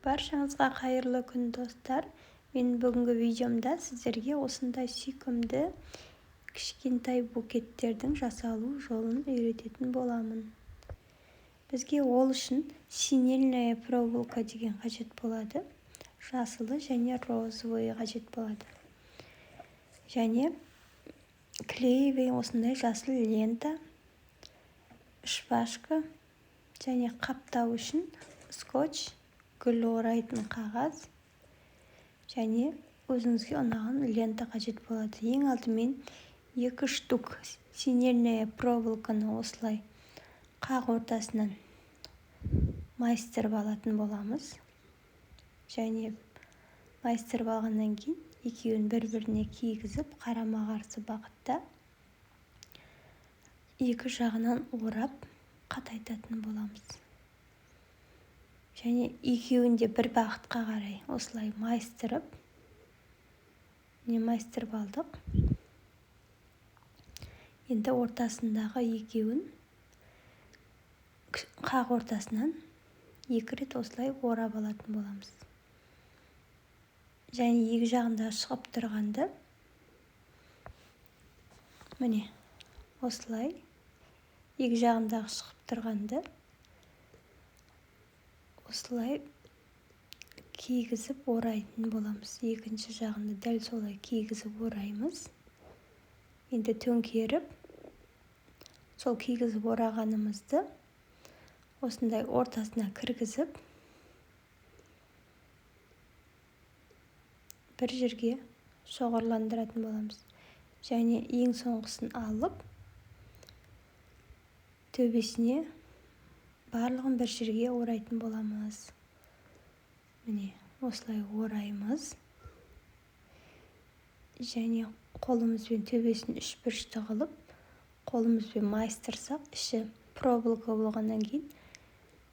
Баршаңызға қайырлы күн, достар! Мен бүгінгі видеомда сіздерге осындай сүйкімді кішкентай букеттердің жасалу жолын үйрететін боламын. Бізге ол үшін синельная проволока деген қажет болады. Жасылы және розовый қажет болады. Және клеевый осындай жасыл лента, шпажка және қаптау үшін скотч, гүл орайтын қағаз және өзіңізге ұнаған лента қажет болады. Ең алдымен екі штук синельная проволоканы осылай қақ ортасынан майыстырып алатын боламыз. Және майыстырып алғаннан кейін екеуін бір-біріне кигізіп, қарама-қарсы бағытта екі жағынан орап қатайтатын боламыз. Және екеуін де бір бағытқа қарай осылай майыстырып, не майыстырып алдық. Енді ортасындағы екеуін қақ ортасынан екі рет осылай орап алатын боламыз. Және екі жағында шығып тұрғанды міне осылай екі жағындағы шығып тұрғанды осылай кигізіп орайтын боламыз. Екінші жағында дәл солай кигізіп ораймыз. Енді төңкеріп, сол кигізіп орағанымызды осындай ортасына кіргізіп, бір жерге шоғырландыратын боламыз. Және ең соңғысын алып, төбесіне барлығын бір жерге орайтын боламыз. Міне, осылай ораймыз. Және қолымызбен төбесін үш бұрышты қылып, қолымызбен майыстырсақ, іші проволока болғаннан кейін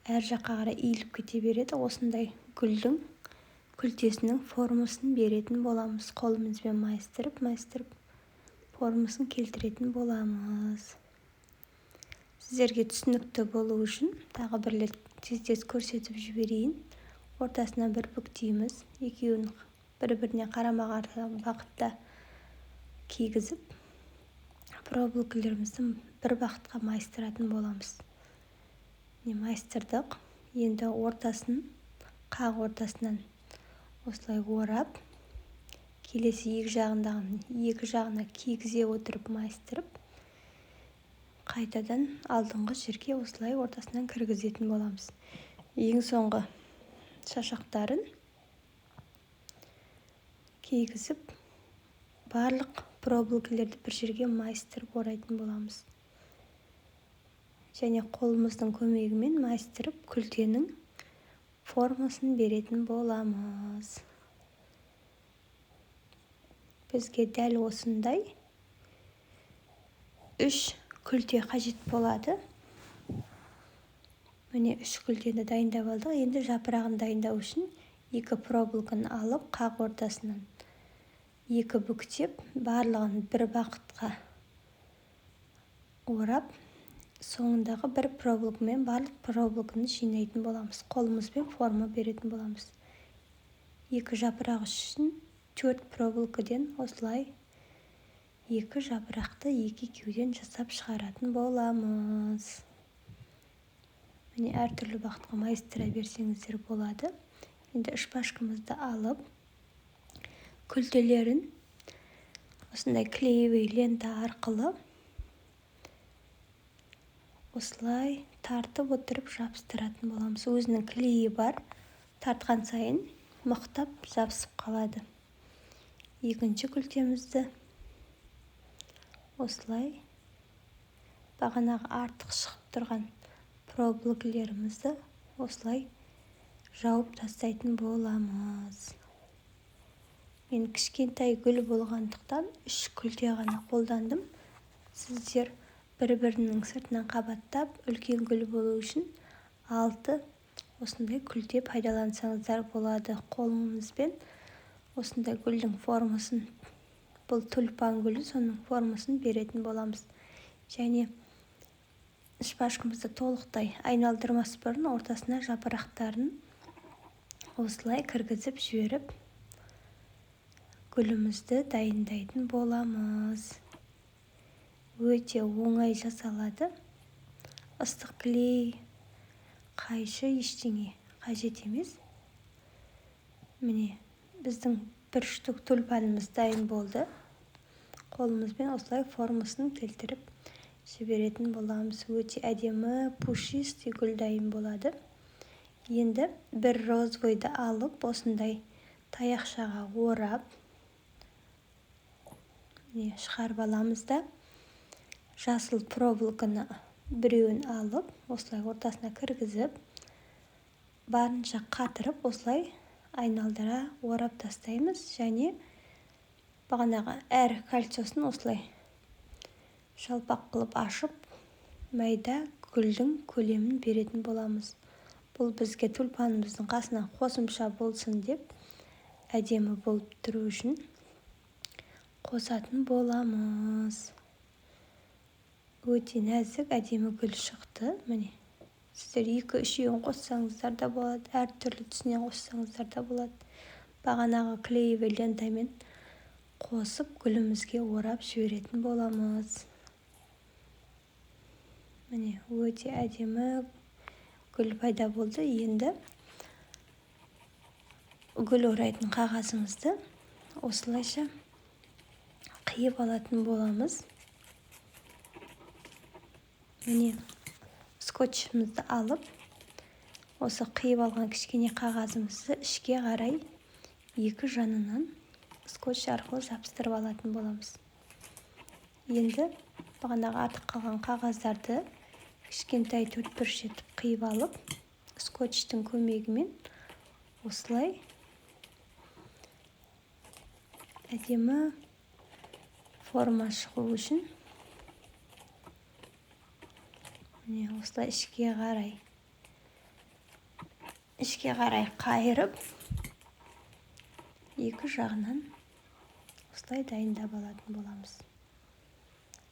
әр жаққа қарай иіліп кете береді. Осындай гүлдің күлтесінің формасын беретін боламыз. Қолымызбен майыстырып, майыстырып формасын келтіретін боламыз. Сіздерге түсінікті болу үшін тағы бір рет тез-тез көрсетіп жіберейін. Ортасына бір бүктейміз, екеуін бір-біріне қарама-қарсы бағытта кигізіп, проволокаларымызды бір бағытқа майыстыратын боламыз. Міне, майыстырдық. Енді ортасын, қақ ортасынан осылай орап, келесі екі жағындағын екі жағына кигізе отырып майыстырып, қайтадан алдыңғы жерге осылай ортасынан кіргізетін боламыз. Ең соңғы шашақтарын кигізіп, барлық проволокаларды бір жерге майыстырып орайтын боламыз. Және қолымыздың көмегімен майыстырып күлтенің формасын беретін боламыз. Бізге дәл осындай 3 күлте қажет болады. Міне, 3 күлтені дайындап алдық. Енді жапырағын дайындау үшін екі проволоканы алып, қақ ортасынан екі бүктеп, барлығын бір бағытқа орап, соңындағы бір проволокамен барлық проволоканы жинайтын боламыз. Қолымызбен форма беретін боламыз. Екі жапырақ үшін 4 проволокадан осылай екі жапырақты екі екеуден жасап шығаратын боламыз. Міне, әртүрлі бағытқа майыстыра берсеңіздер болады. Енді шпажкамызды алып, күлтелерін осындай клеевый лента арқылы осылай тартып отырып жабыстыратын боламыз. Өзінің клейі бар, тартқан сайын мықтап жабысып қалады. Екінші күлтемізді осылай бағанағы артық шығып тұрған проволокаларымызды осылай жауып тастайтын боламыз. Мен кішкентай гүл болғандықтан 3 күлте ғана қолдандым. Сіздер бір-бірінің сыртынан қабаттап, үлкен гүл болу үшін 6 осындай күлте пайдалансаңыздар болады. Қолыңызбен осындай гүлдің формасын, бұл тюльпан гүлі, соның формасын беретін боламыз. Және шпажкамызды толықтай айналдырмас бұрын ортасына жапырақтарын Осылай кіргізіп жіберіп, гүлімізді дайындайтын боламыз. Өте оңай жасалады. Ыстық клей, қайшы, ештеңе қажет емес. Міне, біздің бір штук тюльпанымыз дайын болды. Қолымызбен осылай формасын келтіріп жіберетін боламыз. Өте әдемі пушистый гүл дайын болады. Енді бір розовыйды алып, осындай таяқшаға орап, міне, шығарып аламыз да, жасыл проволоканы біреуін алып, осылай ортасына кіргізіп, барынша қатырып, осылай айналдыра орап тастаймыз. Және бағанағы әр кольцосын осылай жалпақ қылып ашып, майда гүлдің көлемін беретін боламыз. Бұл бізге тюльпанымыздың қасына қосымша болсын деп, әдемі болып тұру үшін қосатын боламыз. Өте нәзік, әдемі гүл шықты. Міне, сіздер екі, үшеуін қоссаңыздар да болады, әртүрлі түсінен қоссаңыздар да болады. Бағанағы клеевый лентамен қосып, гүлімізге орап жіберетін боламыз. Міне, өте әдемі гүл пайда болды. Енді гүл орайтын қағазымызды осылайша қиып алатын боламыз. Міне, скотчымызды алып, осы қиып алған кішкене қағазымызды ішке қарай екі жанынан скотч арқылы жабыстырып алатын боламыз. Енді бағанағы артық қалған қағаздарды кішкентай төртбұрыш етіп қиып алып, скотчтың көмегімен осылай әдемі форма шығу үшін, міне, осылай ішке қарай қайырып, екі жағынан осылай дайындап алатын боламыз.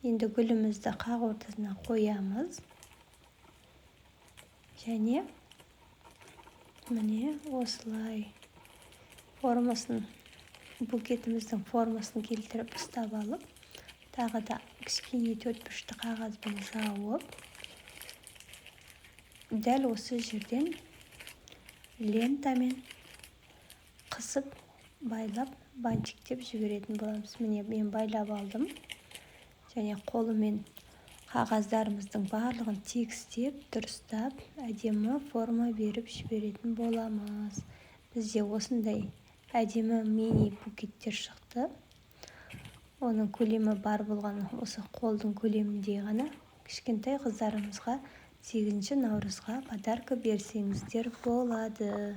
Енді гүлімізді қақ ортасына қоямыз және, міне, осылай формасын, букетіміздің формасын келтіріп ұстап алып, тағы да кішкене төртбұрышты қағазбен жауып, дәл осы жерден лентамен қысып, байлап, бантиктеп жіберетін боламыз. Міне, мен байлап алдым және қолымен қағаздарымыздың барлығын тегістеп, дұрыстап, әдемі форма беріп жіберетін боламыз. Бізде осындай әдемі мини букеттер шықты. Оның көлемі бар болған осы қолдың көлеміндей ғана. Кішкентай қыздарымызға 8 наурызға подарка берсеңіздер болады.